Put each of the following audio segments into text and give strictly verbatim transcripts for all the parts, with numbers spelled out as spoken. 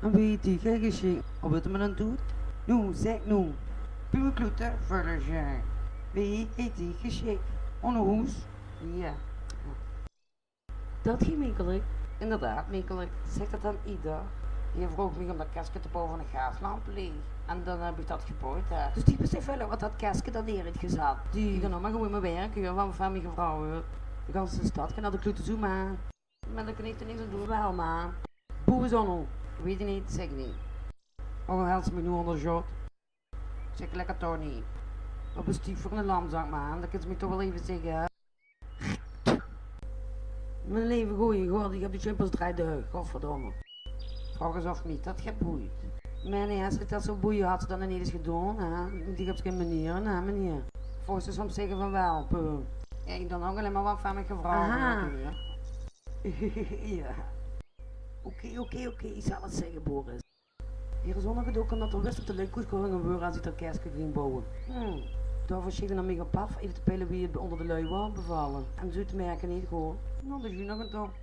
En wee heet die gesjik? Of wèt me dan doet? Noe, zèk noe. Bie me kloete, vulle zjek. Wee heet die gesjik? Ónger hoes? Jao. Dat ging mekkelik. Inderdaad, mekkelik. Zèk dat dan ieder. Dae vroog mich óm dat keske te bouwe van ein gaaslamp leeg. En dan höb ich dat gebouwd, hè. Dus die besef waal wat dat keske dan neer heet gezat. Die kan ouch mer gewoon mer wirke, huur. Wat van mich gevraogd, huur. De ganse stad kan nao de kloete zoe, mer. Mer dao kan ich toch niks aan doon, waal, mer. Boe is Onno? Weit ich neet, zèk ich neet. Ouch al hèlt ze mich noe ónger de zjot. Zèk lekker, Tony. Wat bös doe veur eine lamzak, man? Dat kins se mich toch waal eve zègke, hè? Mien leve gooje god, ich höb die champions drie daag. Godverdomme. Vraog ins of mich dat get boeit. Mer nae, es 't dat zoe boeie had, ze dat neet ins gedoon, hè? Dich höbs gein maniere, hè, meneer? Volges mich zów ich zègke van waal, puh. Jao, ich doon ouch allein mer wat van mich gevraogd wuuert, huur. Jao. Oké, oké, oké, ich zal 't zègke, Boris. Hie is óngergedoke ómdat 'r wis dat de lui koes kóste en weur es ich dat keske ging bouwe. Hm. Daoveur sjikde 'r mich op pad, eve te peile wie 't ónger de lui waor bevalle. En zoe te merke neet good. Noe, dat is noe nog ein top.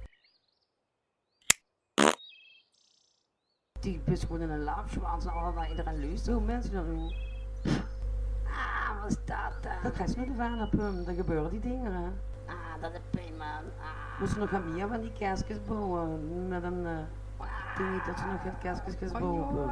Die bös gewoon eine lapsjwans en allemaol iederein luuster. Wie minse dan noe? Ah, wat is dat dan? Dat is noe de Vanapum, dan gebeure die dinger, hè. Ah, dat is pijn, man. Ah. Mós se nog get mieë van die keskes bouwe, mit ein, eh, ding dat se nog get keskes kins bouwe.